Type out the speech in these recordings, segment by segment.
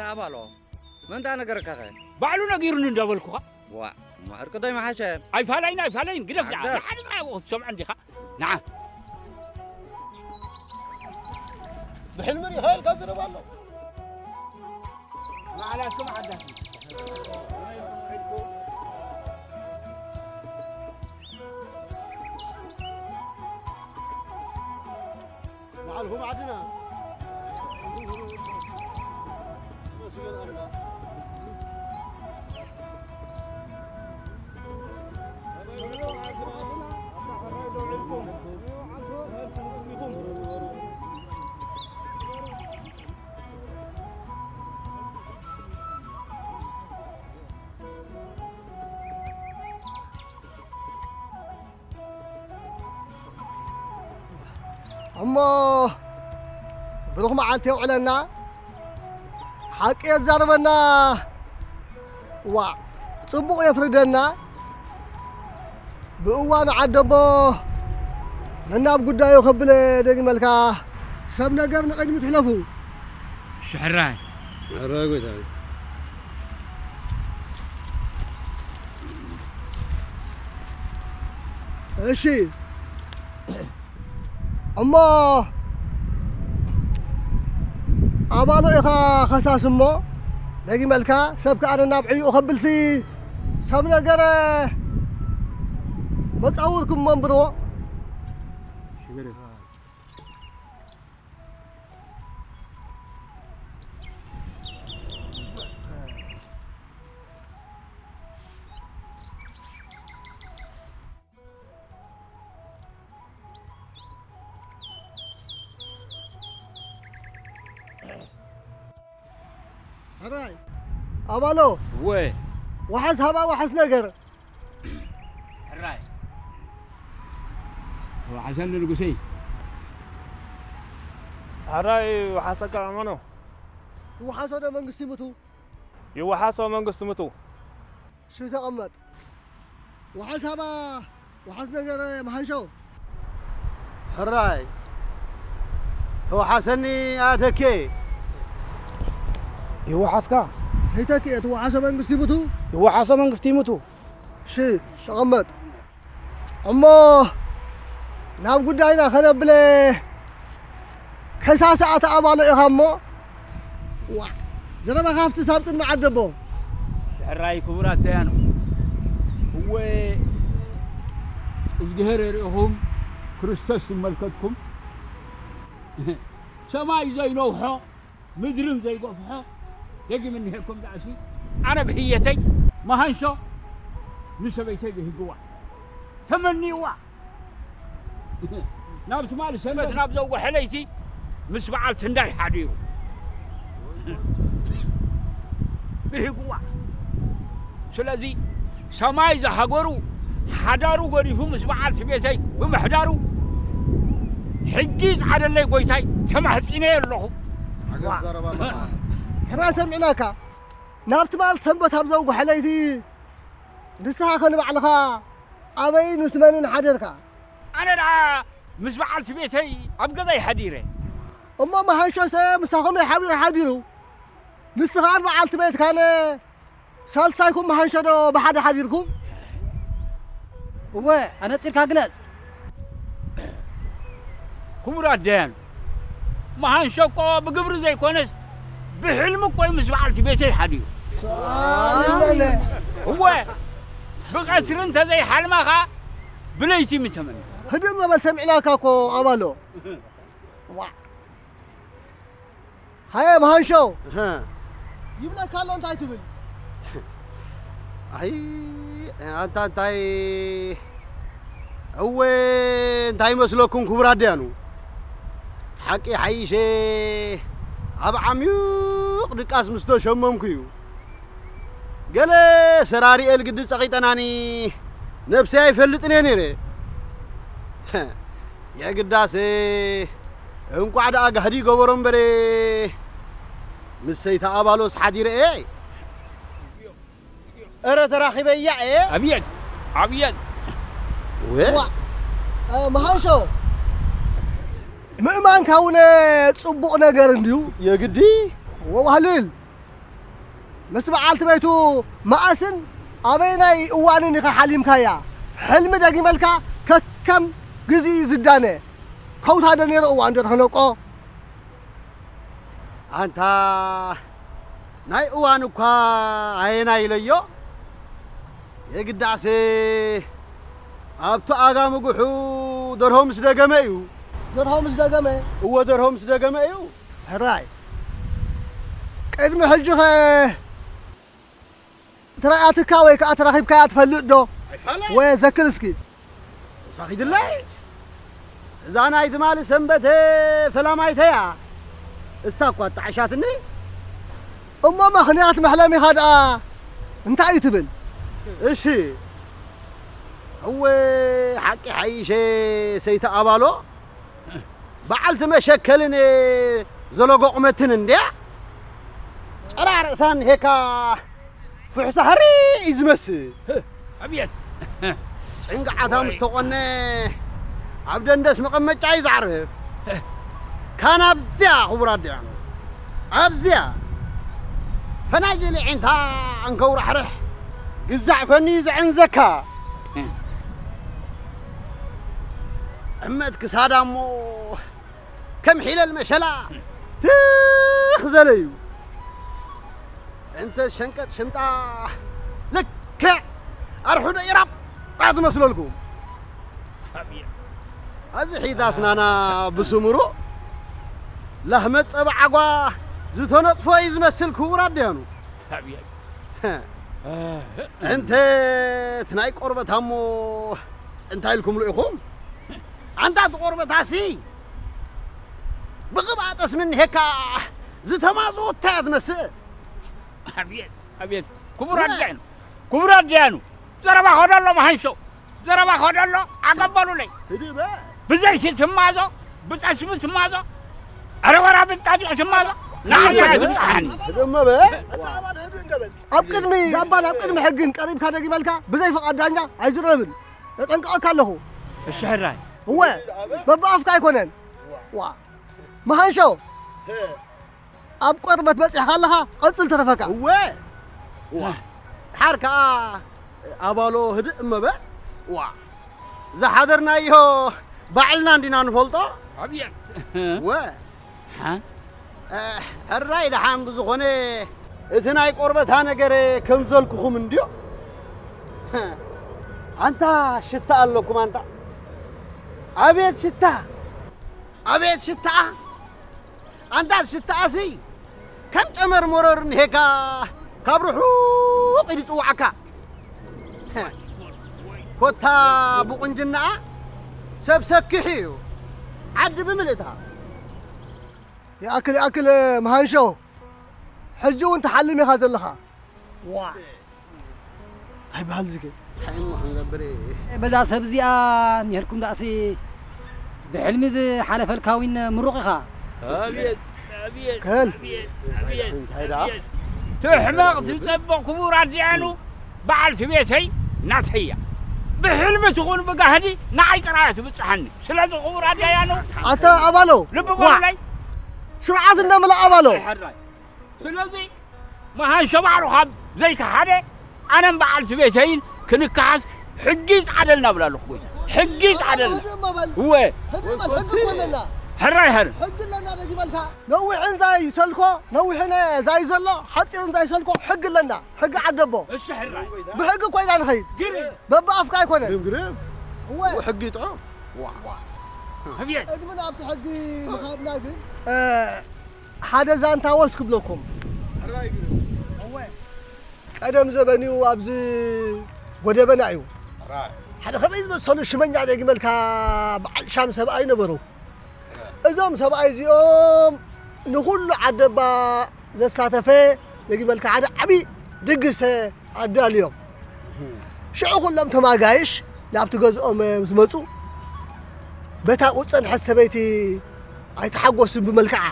ኣባሎ፣ መን ደኣ ነገረካኸ? ባዕሉ ነጊሩኒ እንዳበልኩኻ። ዋ፣ እሞ ዕርቂ ዶ ይመሓሸ? ኣይፋላይን ኣይፋላይን፣ ግደፍ ደኣ። ሓደር። ንዓ ንዓ ሰምዐ እንዲኻ። ንዓ። ብሕልሚ ሪኢኻ ኢልካ ዝረብ ኣሎ። ባዕላትኩም ዓዳት። ባዕልኹም ዓድና። እሞ ብሩኽ መዓልቲ የውዕለና፣ ሓቂ የዛርበና፣ ዋዕ ጽቡቕ የፍርደና። ብእዋኑ ዓደቦ ነናብ ጉዳዩ ከብለ ደጊመልካ፣ ሰብ ነገር ንቕድሚት ሕለፉ። ሽሕራይ። ሕራይ ጎይታይ። እሺ። እሞ ኣባሎ ኢኻ ከሳስ እሞ ደጊመልካ ሰብ ከኣ ነናብ ዕዩኡ ከብልሲ ሰብ ነገረ መጻውርኩም መንብርዎ። ሕራይ ኣባሎ። ወ። ወሓስ ሃባ ወሓስ ነገር። ሕራይ። ወሓሰኒ ንጉሰይ። ሕራይ ወሓሰካ ኣመኖ። ይወሓሶ ዶ መንግስቲ ይሙቱ? ይወሓሶ መንግስቲ ይሙቱ። ሽህ ተቐመጥ። ወሓስ ሃባ፣ ወሓስ ነገር መሓንሾ። ሕራይ፣ ተወሓሰኒ ኣተኬ። ይወሓስካ። ከይተክኤ፣ ትወሓሶ መንግስቲ ይሙቱ። ይወሓሶ መንግስቲ ይሙቱ። ሽህ ተቐመጥ። እሞ ናብ ጉዳይና ከነብለ ከሳሲ ኣታ ኣባሎ ኢኻ እሞ፣ ዋ፣ ዘረባኻ ኣፍስስ ኣብ ቅድሚ ዓደቦ። ሕራይ ክቡራት ደያኑ፣ እወ፣ እዝግሄር የርእኹም፣ ክርስቶስ ይመልከትኩም። ሰማይ ዘይነውሖ፣ ምድርን ዘይገፍሖ፣ ደጊም እኒሄኩም ደኣሲ፣ ኣነ ብህየተይ፣ መሃንሾ ንሰበይተይ ብሂግዋ፣ ተመንይዋ። ናብ ትማሊ ሰንበት ናብ ዘውሐ ለይቲ ምስ በዓል ትንዳይ ሓዲሩ። ብሂግዋ። ስለዚ ሰማይ ዝሃገሩ ሓዳሩ ገዲፉ ምስ በዓልቲ ቤተይ ብምሕዳሩ፣ ሕጂ ይጽዓደለይ ጎይታይ ተማሕጺነዮ ኣለኹ። ሓገዝ ዋ። ዘረባ ኣለኻ። ሕራይ ሰሚዕናካ። ናብ ትማል ሰንበት ኣብ ዘውግሐ ለይቲ ንስኻ ከ ንባዕልኻ ኣበይን ምስ መንን ሓደርካ? ኣነ ደኣ ምስ በዓልቲ ቤተይ ኣብ ገዛይ ሓዲረ። እሞ መሃንሾሰ ምሳኹም እዩ ሓቢሩ ሓዲሩ? ንስኻን በዓልቲ ቤትካነ ሳልሳይኩም መሃንሸዶ ብሓደ ሓዲርኩም? እወ፣ ኣነጺርካ ግለጽ። ክቡራት ደያኑ፣ መሃንሾ እኮ ብግብሪ ዘይኮነስ ብሕልሚ እኮ እዩ ምስ በዓልቲ ቤተይ ሓዲሩ። ኣለ። እወ፣ ብቐትሪ እንተዘይሓልማ ኸኣ ብለይቲ ምተመንየ። ህድእ በል ሰሚዕናካ እኮ ኣባሎ። ዋዕ። ሃየ መሃንሾ። እህ። ይብለካ ኣሎ እንታይ ትብል? ኣይ፣ ኣንታ እንታይ፣ እወ፣ እንታይ ይመስለኩም ክቡራት ደያኑ? ሓቂ ሓይሸ ኣብ ዓሚዩቕ ድቃስ ምስ ተሸመምኩ እዩ። ገለ ሰራሪኤ ልግዲ ጸቒጠናኒ ነብሰይ ኣይፈልጥን እየ ነይረ። የግዳስ እንቋዕ ደኣ ጋህዲ ይገበሮ እምበረ ምስ ሰይታ ኣባሎስ ሓዲረ እየ። እረ ተራኺበያ እየ። ኣብየት፣ ኣብየት። ወ-፣ ዋ፣ እ፣ መሃንሾ፣ ምእማንካ እውን ጽቡቕ ነገር እንድዩ። የግዲ? ወዋህልል። ምስ በዓልቲ ቤቱ መኣስን ኣበየናይ እዋንን ኢኻ ሓሊምካያ? ሕልሚ ደጊመልካ ከከም ግዜኡ ዝዳነ። ከውታ ዶ ነይሩ እዋን ዶ ተኽነቆ? ኣንታ ናይ እዋን እኳ ኣየናይ ኢለዮ? የግዳእሲ ኣብቲ ኣጋ ምጉሑ ደርሆ ምስ ደገመ እዩ። ደርሆ ምስ ደገመ? እወ፣ ደርሆ ምስ ደገመ እዩ። ሕራይ፣ ቅድሚ ሕጂኸ ተራእያትካ ወይ ከኣ ተራኺብካያ ትፈልጥ ዶ? ኣይፋለይ። ወይ ዘክር እስኪ። ተወሳኺ ድለይ፣ እዛ ናይ ትማሊ ሰንበት ፈላማይተያ፣ እሳ እኳ ኣጣዕሻትኒ። እሞ ምኽንያት መሕለሚኻ ደኣ እንታይ እዩ ትብል? እሺ፣ እወ፣ ሓቂ ሓይሸ ሰይቲ ኣባሎ፣ በዓልቲ መሸከልን ዘለጎ ቁመትን እንድያ። ጨራ ርእሳን ሄካ ፍሕሳ ሃሪ እዩ ዝመስል። ኣብየት። ጭንግዓታ ምስ ተቆነ ኣብ ደንደስ መቐመጫ እዩ ዘዕርፍ። ካን ኣብዚያ ክቡር ኣዲያኑ፣ ኣብዚያ ፈናጅል ዒንታ እንከውራሕርሕ ግዛዕ ፈንዩ ዘዕንዘካ። ዕመት ክሳዳ እሞ ከም ሒለል መሸላ ትኽ ዘለ እዩ። እንተ ሸንቀጥ ሽምጣ ልክዕ ኣርሑዶ ኢራጳ ትመስለልኩም። ኣብዚ ሒት ኣስናና ብስምሩ ላህመት ጸባ ዓጓ ዝተነጽፎ እዩ ዝመስል ክቡር ኣደያኑ። እንተ እቲ ናይ ቆርበት ኣሞ እንታይ ኢልኩምሉ ኢኹም? ኣንታ እቲ ቆርበታሲ ብቕብኣ ጠስሚ እኒሄካ ዝተማዝኡ እታ እያ ትመስእ። ኣብየት፣ ኣብየት፣ ክቡር ኣዲያኑ፣ ክቡር ኣዲያኑ፣ ዘረባ ኸዶ ኣሎ መሃንሾ፣ ዘረባ ኸዶ ኣሎ፣ ዓገብ በሉለይ። ህድእ በል። ብዘይቲ ትማዞ፣ ብጠስሚ ትማዞ፣ ኣረ ወራ ብጣጢዕ ትማዞ፣ ንዓይ ኣይትብጽሓኒ። ህድእ እሞ በል። ኣታ ኣባል ህድእ እንደ በል። ኣብ ቅድሚ ኣባን ኣብ ቅድሚ ሕግን ቀሪብካ ደጊመልካ ብዘይ ፍቓድ ዳኛ ኣይዝረብን። የጠንቅቐካ ኣለኹ። እሺ ሕራይ። እወ፣ በብኣፍካ ኣይኮነን። ዋ። መሃንሾ። ኣብ ቆርበት በጺሕካ ኣለኻ፣ ቀጽል ተረፈካ። እወ። ዋ። ድሓር ከኣ ኣባሎ ህድእ እመበ። ዋ። ዝሓደርናዮ ባዕልና እንዲና ንፈልጦ። ኣብየት። ወ። ሓ? እ፣ ሕራይ ደሓን ብዝኾነ እቲ ናይ ቆርበታ ነገር ከም ዘልክኹም እንድዮ። ኣንታ ሽታ ኣለኩም ኣንታ። ኣቤት ሽታ! ኣቤት ሽታ! ኣንታ ሽታኣሲ ከም ጨመር መረር እንሄካ ካብ ርሑቕ ኢሉ ይጽውዓካ። ኮታ ብቑንጅናኣ ሰብ ሰኪሑ እዩ ዓዲ ብምልእታ። ይኣክል፣ ይኣክል፣ መሃንሾ፣ ሕጂ እውን ትሓልም ኢኻ ዘለኻ። ዋ። እንታይ በሃል ዝገ? እንታይ እሞ ክንገብር? በዛ ሰብ እዚኣ ኔርኩም ዳእሲ ብሕልሚ ዝሓለፈልካ ዊን ምሩቕ ኢኻ። ኣብየት፣ ኣብየት፣ ከል። ኣብየት፣ ኣብየት፣ እንታይ ደኣ? ኣብየት። ትሕመቕ ትጸብቕ ክቡር ኣዲያኑ በዓልቲ ቤተይ ናተይ እያ። ብሕልሚ ትኹን ብጋህዲ ንዓይ ጥራይ እያ ትብጽሓኒ። ስለዚ ክቡር ኣዲያኑ ኣታ ኣባሎ፣ ልቢ ዋ። በሉለይ። ስርዓት እንዳመልኣ ኣባሎ። ሕራይ። ስለዚ መሃን ሸባዕሩ ካብ ዘይከሓደ ኣነን በዓልቲ ቤተይን ክንከሓስ ሕጊ ይጽዓደልና እብላ ኣለኹ ጎይታ። ሕጊ ይጽዓደልና። ህድእ እሞ በል። እወ። ህድእ በል፣ ሕጊ እኮ ኣለና። ሕራይ ሕር። ሕጊ ኣለና ደጊመልካ። ነዊሕን ዛይ ሰልኮ፣ ነዊሕን ዛይ ዘሎ፣ ሓጺርን ዛይ ሰልኮ ሕጊ ኣለና። ሕጊ ዓደቦ። እሺ ሕራይ። ብሕጊ እኮ ኢና ንኸይድ። ግርም። በብኣፍካ ኣይኮነን። ግርም፣ ግርም። እወ። ሕጊ ይጥዖ። ዋ። ዋ። ህብየት። ቅድሚ ናብቲ ሕጊ ምኻድና ግን፣ እ፣ ሓደ ዛንታ ወስ ክብለኩም። ሕራይ ግርም። እወ። ቀደም ዘበን እዩ፣ ኣብዚ ጎደበና እዩ። ራይ። ሓደ ከመይ ዝመሰሉ ሽመኛ ደጊመልካ በዓል ሻም ሰብኣይ ነበሩ። እዞም ሰብኣይ እዚኦም ንኹሉ ዓደባ ዘሳተፈ ደጊመልካ ሓደ ዓብዪ ድግስ ኣዳልዮም። ሽዑ ኩሎም ተማጋይሽ ናብቲ ገዝኦም ምስ መጹ፣ በታ ቁጽ ጸንሐት ሰበይቲ ኣይተሓጎሱን ብመልክዓ።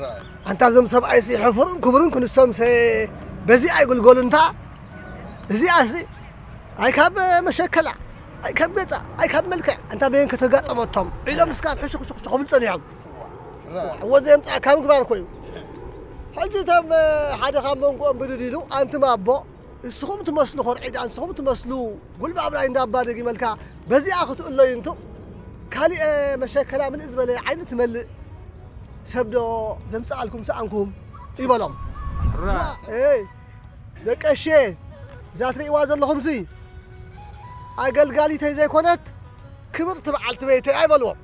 ራይ። ኣንታ እዞም ሰብኣይሲ ሕፉርን ክቡርን ክንሶምሰ በዚኣ ይግልገሉ እንታ፣ እዚኣሲ ኣይ ካብ መሸከላ፣ ኣይ ካብ ገጻ፣ ኣይ ካብ መልክዕ፣ ኣንታ በየን ከተጋጠመቶም ኢሎም እስካብ ሕሹኽሹኽ ክብሉ ጸኒሖም። ራይ። ወዘ የምጽኣካ ምግባር እኮ እዩ። ሕጂ እቶም ሓደ ካብ መንጎኦም ብድድ ኢሉ፣ ኣንቱም ኣቦ፣ ንስኹም ትመስሉ ኮርዒዳ፣ ንስኹም ትመስሉ ጉልባብ ናይ እንዳባ ደጊመልካ በዚኣ ክትእለዩ እንቱ ካሊእ መሸከላ ምልእ ዝበለ ዓይኒ ትመልእ ሰብ ዶ ዘምጽኣልኩም ሰኣንኩም ይበሎም። ራ- ዋ፣ ኤይ፣ ደቀሼ፣ እዛ ትርእይዋ ዘለኹምሲ ኣገልጋሊተይ ዘይኮነት ክብርቲ በዓልቲ ቤተይ ኣይበልዎም።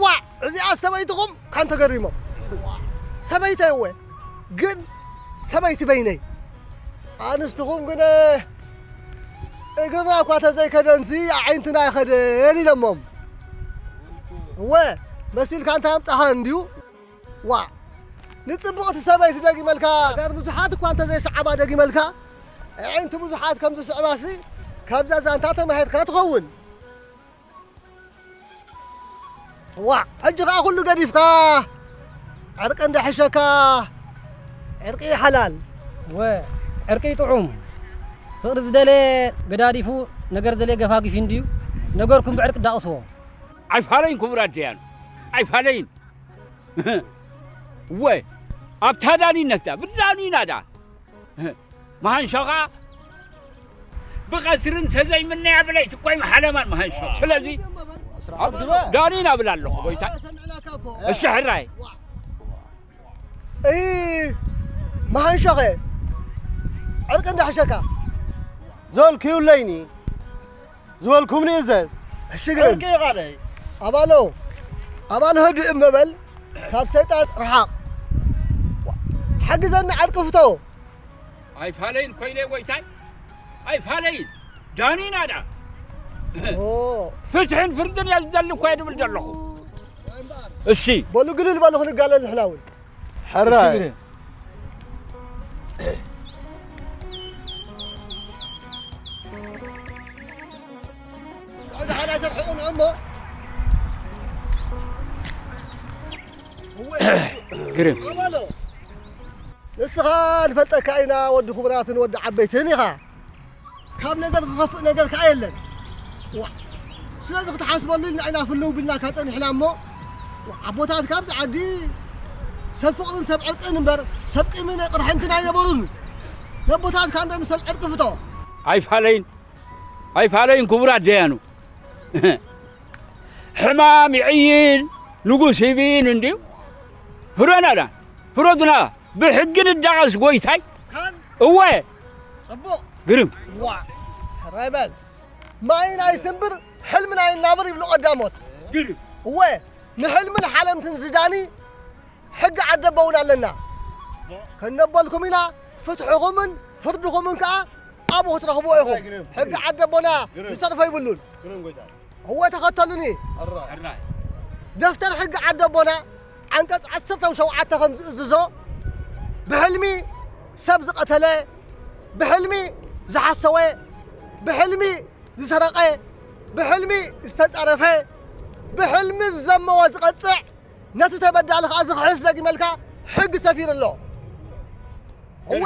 ዋ፣ እዚኣ ሰበይትኹም ካን ተገሪሞም። ሰበይተይ እወ፣ ግን ሰበይቲ በይነይ። ኣንስትኹም ግን እግርና እኳ ተዘይከደንሲ ኣዒንትና ኣይኸደን ኢለሞም። እወ፣ መሲልካ እንታይ ኣምጻኻ እንድዩ? ዋ፣ ንጽብቕቲ ሰበይቲ ደጊመልካ፣ ኣእጋር ብዙሓት እኳ እንተዘይሰዓባ ደጊመልካ፣ ኣዒንቲ ብዙሓት ከም ዝስዕባሲ ካብዛ ዛንታ ተማሂርካ ትኸውን። ዋ፣ ሕጂ ኸኣ ኩሉ ገዲፍካ፣ ዕርቂ እንዳ ሕሸካ፣ ዕርቂ ሓላል። ወ፣ ዕርቂ ጥዑም። ፍቕሪ ዝደለ ገዳዲፉ፣ ነገር ዘለ ገፋጊፍ እንድዩ። ነገርኩም ብዕርቂ ዳቕስዎ። ኣይፋለይን ክቡራት ደያኑ፣ ኣይፋለይን። ወ፣ ኣብታ ዳኒነታ፣ ብዳኒና ዳ። መሃንሾ ኸኣ ብቐስሪ እንተዘይምነያ ብለይቲ እኮ ይመሓለማን መሃንሾ። ስለዚ ዳኒና እብል ኣለኹ፣ ጎይታ። እሺ፣ ሕራይ። እይ፣ መሃንሾኸ፣ ዕርቂ እንዳሕሸካ። ዘልክዩለይኒ። ዝበልኩም ንእዘዝ። እሺ፣ ግን ዕርቂ ይቓለይ። ኣባሎ፣ ኣባሎ፣ ህድእ እምበል፣ ካብ ሰይጣን ርሓቕ። ሓግዘኒ፣ ዕርቂ ፍቶ። ኣይፋለይን ኮይነ ጎይታይ፣ ኣይፋለይን። ዳኒና ዳ። ኦ። ፍትሕን ፍርድን እየ ዝደሊ እኮ እየ ድብል ዘለኹ። እሺ። በሉ፣ ግልል በሉ፣ ክንጋለል ንሕና እውን። ሕራይ። ሽግር የለን። ወደ ሓላይ ተርሕቑ ንዑ እሞ። ግርም። ኣባሎ። ንስኻ ንፈልጠካ ኢና፣ ወዲ ክቡራትን ወዲ ዓበይትን ኢኻ። ካብ ነገር ዝኸፍእ ነገር ከኣ የለን። ዋ፣ ስለዚ ክትሓስበሉ ኢልና ኢና ፍልው ቢልናካ ጸኒሕና እሞ፣ ዋ፣ ኣቦታት ካብዚ ዓዲ ሰብ ፍቕርን ሰብ ዕርቅን እምበር ሰብ ቂምን ቅርሕንትን ኣይነበሩን። ነቦታትካ እንዶ ምሰል ዕርቂ ፍቶ። ኣይፋለይን፣ ኣይፋለይን ክቡራት ደያኑ። ሕማም ይዕይን፣ ንጉስ ይብይን እንድዩ። ፍረናዳ፣ ፍረትና፣ ብሕጊ ንዳቐስ ጎይታይ። ካን? እወ። ጽቡቕ። ግርም። ዋ፣ ሕራይ በል። ማይን ኣይስንብር፣ ሕልምን ኣይናብር ይብሉ ቀዳሞት። ግርም። እወ፣ ንሕልምን ሓለምትን ዝዳኒ ሕጊ ዓደቦ እውን ኣለና። ከነቦልኩም ኢና፣ ፍትሕኹምን ፍርድኹምን ከኣ ኣብኡ ክትረኽብዎ ኢኹም። ግርም። ሕጊ ዓደቦና ግርም። ዝጸርፎ ይብሉን። ግርም ጎይታ። እወ፣ ተኸተሉኒ። ሕራይ። ደፍተር ሕጊ ዓደቦና ዓንቀጽ ዓሰርተ ሸውዓተ ከም ዝእዝዞ፣ ብሕልሚ ሰብ ዝቐተለ፣ ብሕልሚ ዝሓሰወ፣ ብሕልሚ ዝሰረቐ፣ ብሕልሚ ዝተጸረፈ፣ ብሕልሚ ዝዘመወ ዝቐጽዕ፣ ነቲ ተበዳሊ ኸኣ ዝኽሕስ ደጊመልካ ሕጊ ሰፊሩ ኣሎ። እወ፣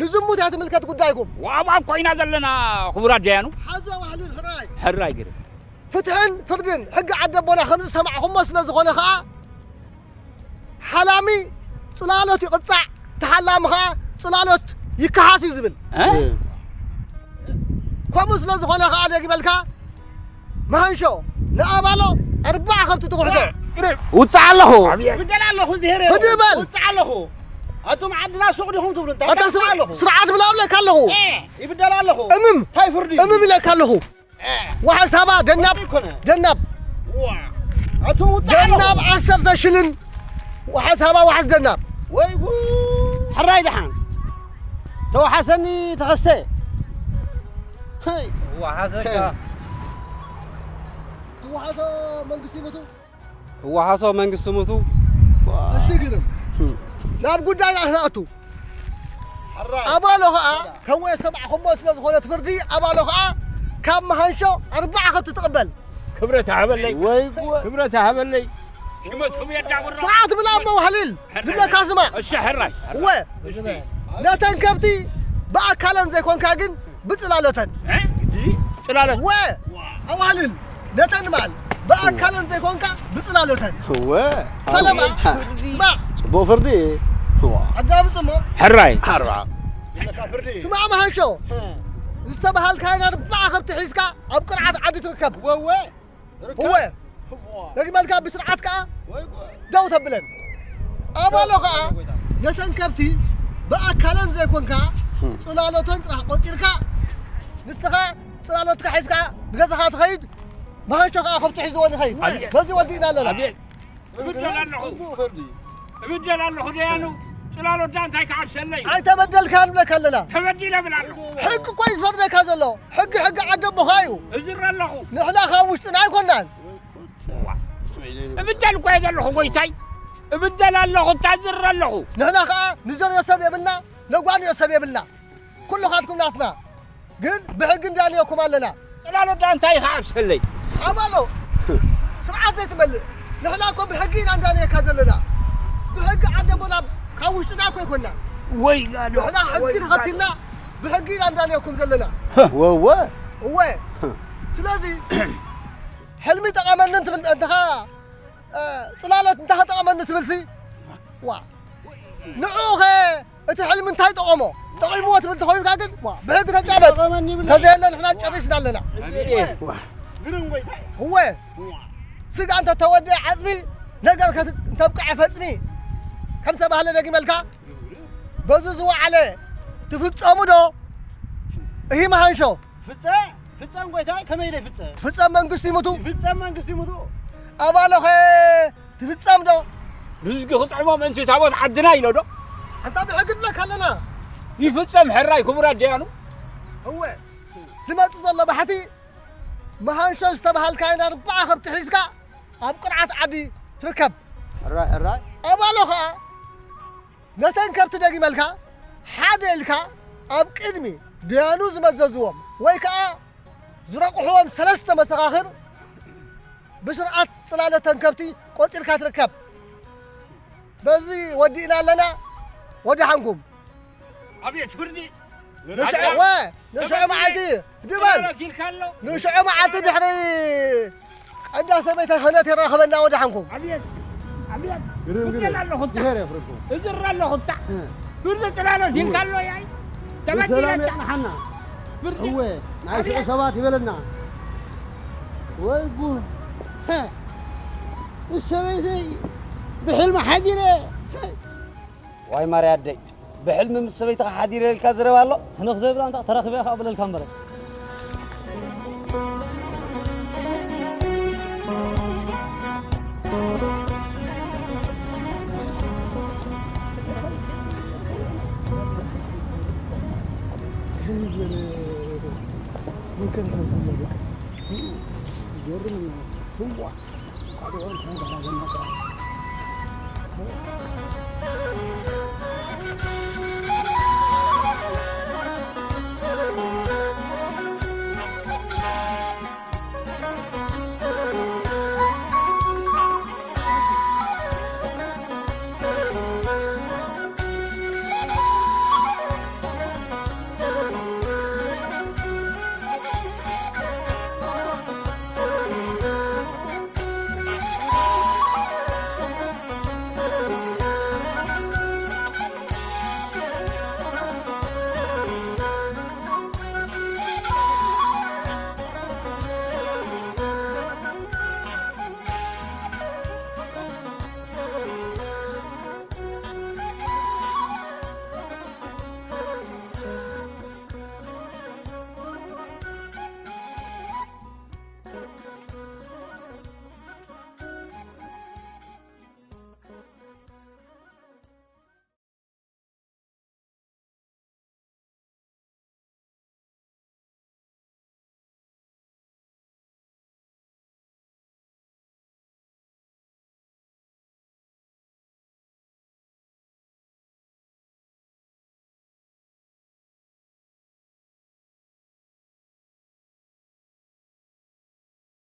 ንዝሙት እያ ትምልከት ጉዳይኩም። ወኣብ ኣብ ኮይና ዘለና ክቡራት ደያኑ። ሓዞ ባህሊ ሕራይ። ሕራይ ግርም። ፍትሕን ፍርድን ሕጊ ዓዲ ኣቦና ከም ዝሰማዕኹሞ ስለ ዝኾነ ኸኣ፣ ሓላሚ ጽላሎት ይቕጻዕ፣ ተሓላሚ ኸኣ ጽላሎት ይከሓስ እዩ ዝብል። እ? ከምኡ ስለ ዝኾነ ኸኣ ደጊመልካ፣ መሃንሾ፣ ንኣባሎ ኣርባዓ ከብቲ ትጉሕዞ። ውጽእ ኣለኹ። ይብደል ኣለኹ፣ እዚ ሄረ። ህድእ በል። ውጽእ ኣለኹ። ኣቱም ዓድና ሱቕ ዲኹም ትብሉ? እንታይ ኣታ ውጽእ ስር-፣ ኣለኹ? ስርዓት ብላ እብለካ ኣለኹ። እ፣ ይብደል ኣለኹ። እምም። እንታይ ፍርዲ? እምም ኢለካ ኣለኹ። እ። ዋሕስ ሃባ፣ ደናብ፣ ኣይኮነ። ደናብ። ዋ። ኣቱም ውጽእ ኣለኹ። ደናብ ዓሰርተ ሽልን። ዋሕስ ሃባ፣ ዋሕስ ደናብ። ወይ ጉድ። ሕራይ ደሓን። ተዋሓሰኒ ተኸስተ። ሄይ። ዋሓሰካ። ትወሓሶ መንግስቲ ይሙቱ። እወሓሶ መንግስቲ ሙቱ። እሺ፣ ግርም። ናብ ጉዳይና ክንኣቱ። ኣባሎ ኸኣ፣ ከም ወየ ሰማዕኹሞ ስለ ዝኾነት ፍርዲ፣ ኣባሎ ኸኣ ካብ መሃንሾ ኣርባዓ ከብቲ ትቕበል። ክብረት ሃበለይ። ወይ ጉድ። ክብረት ሃበለይ። ሽመትኩም የዳብራ። ስርዓት ብላ እሞ ዋህሊል። ንብለካ ስማ። እሺ፣ ሕራይ። እወ። እሺ። ነተን ከብቲ ብኣካለን ዘይኮንካ ግን ብጽላሎተን። እ? ጽላሎት። እወ። ኣዋህልል። ነተን ማል ብኣካለን ዘይኮንካ ብጽላሎተን። እወ። ፈለማ። ኣወ። ስማ። ጽቡቕ ፍርዲ። ኣዳምጽ እሞ። ሕራይ። ሓራ። ስማዕ መሃንሾ፣ ዝተባሃልካይና ኣርባዓ ከብቲ ሒዝካ ኣብ ቅርዓት ዓዲ ትርከብ። ወወ። እወ። ደግመልካ ብስርዓት ከኣ ደው ተብለን። ኣባሎ ከኣ ነተን ከብቲ ብኣካለን ዘይኮንካ ጽላሎተን ጥራሕ ቆጺርካ፣ ንስኻ ጽላሎትካ ሒዝካ ንገዛኻ ትኸይድ፣ መሃንሾ ከኣ ከብቱ ሒዝወን ይኸይድ። በዚ ወዲእና ኣለና። እብደል ኣለኹ። እብደል ኣለኹ ደያኑ። ጽላሎት ዳ እንታይ ክዓብሰለይ? ኣይተበደልካን ንብለካ ኣለና። ተበዲለ እብል ኣለኹ። ሕጊ እኮ እዩ ዝፈርደካ ዘሎ። ሕጊ ሕጊ ዓዲ ኣቦኻ እዩ። እዝር ኣለኹ። ንሕና ካብ ውሽጥና ኣይኮናን። እብደል እኮ እየ ዘለኹ ጎይታይ። እብደል ኣለኹ፣ እታዝር ኣለኹ። ንሕና ከኣ ንዘርዮ ሰብ የብልና፣ ነጓንዮ ሰብ የብልና። ኩልኻትኩም ናትና። ግን ብሕጊ እንዳንየኩም ኣለና። ጽላሎት ዳ እንታይ ይኸዓብሰለይ? ኣማሎ፣ ስርዓት ዘይትመልእ። ንሕና እኮ ብሕጊ ኢና እንዳንየካ ዘለና። ብሕጊ ዓደቦና ካብ ውሽጥና እኮ ኣይኮንና። ወይ ጋዶ፣ ንሕና ሕጊ ወይ ጋዶ። ተኸቲልና ብሕጊ ኢና እንዳንየኩም ዘለና። ወወ። እወ። ስለዚ፣ ሕልሚ ጠቐመኒ እንትብል፣ እንተኻ፣ እ፣ ጽላሎት እንተኻ ጠቐመኒ ትብልሲ? ዋ። ንዕኡ ኸ እቲ ሕልሚ እንታይ ጠቐሞ? ጠቒምዎ ትብል ተኾይንካ ግን፣ ዋ፣ ብሕጊ ተጫበጥ። ጠቐመኒ ይብል። ተዘየለ ንሕና ጨሪስና ኣለና። እወ። ግርም ጎይታይ። እወ። ስጋ እንተ ተወደአ ዓጽሚ፣ ነገር ከት-፣ እንተ ኣብቅዐ ፈጽሚ። ከም ተባህለ ደጊመልካ፣ በዚ ዝወዓለ ትፍጸሙ ዶ? እሂ መሃንሾ። ፍጸ፣ ፍጸም ጎይታይ፣ ከመይ ኢለ ይፍጸ? ትፍጸም መንግስቲ ይሙቱ። ይፍጸም መንግስቲ ይሙቱ። ኣባሎኸ ትፍጸም ዶ? ህዝቢ ክጥዕሞ ምእንቲ ታቦት ዓድና ኢሎ ዶ? ኣንታ ብሕጊ ንብለካ ኣለና። ይፍጸም ሕራይ ክቡራት ደያኑ። እወ፣ ዝመጽእ ዘሎ ባሕቲ መሃንሾ ዝተባሃልካይን ኣርባዓ ከብቲ ሒዝካ ኣብ ቅርዓት ዓዲ ትርከብ። ሕራይ፣ ሕራይ። ኣባሎ ኸኣ ነተን ከብቲ ደጊመልካ ሓደ ኢልካ ኣብ ቅድሚ ደያኑ ዝመዘዝዎም ወይ ከኣ ዝረቑሕዎም ሰለስተ መሰኻኽር ብስርዓት ጽላለተን ከብቲ ቆጺርካ ትርከብ። በዚ ወዲእና ኣለና። ወደሓንኩም። ኣቤት ፍርዲ! ንሽዑ፣ ወ፣ ንሽዑ መዓልቲ ድበል። ጽላሎት ኢልካ ኣሎ። ንሽዑ መዓልቲ ድሕሪ ቀዳሰ ቤተ ክህነት ይራኸበና ወደሓንኩም። ኣቤት! ኣቤት! ግርም፣ ግርም። እብደል ኣለኹ እታ። ድሄር የፍርቁ። እዝር ኣለኹ እታ። እ። ፍርዲ ጽላሎት ኢልካ ኣሎ ያይ። ተበዲለ ብሰላም እታ። የጽንሓና። ፍርዲ። እወ፣ ናይ ሽዑ ኣቤት! ሰባት ይበለና። ወይ ጉድ። ሀ። ምስ ሰበይተይ ብሕልሚ ሓዲረ። ሀ። ዋይ ማርያ ኣደይ፣ ብሕልሚ ምስ ሰበይትኻ ሓዲረ ኢልካ ዘረባ ኣሎ? ህንኽ ዘይብላ እንታ ተረኺበ ኢኻ ኣብለልካ እምበር። ይገርም። ህዋ።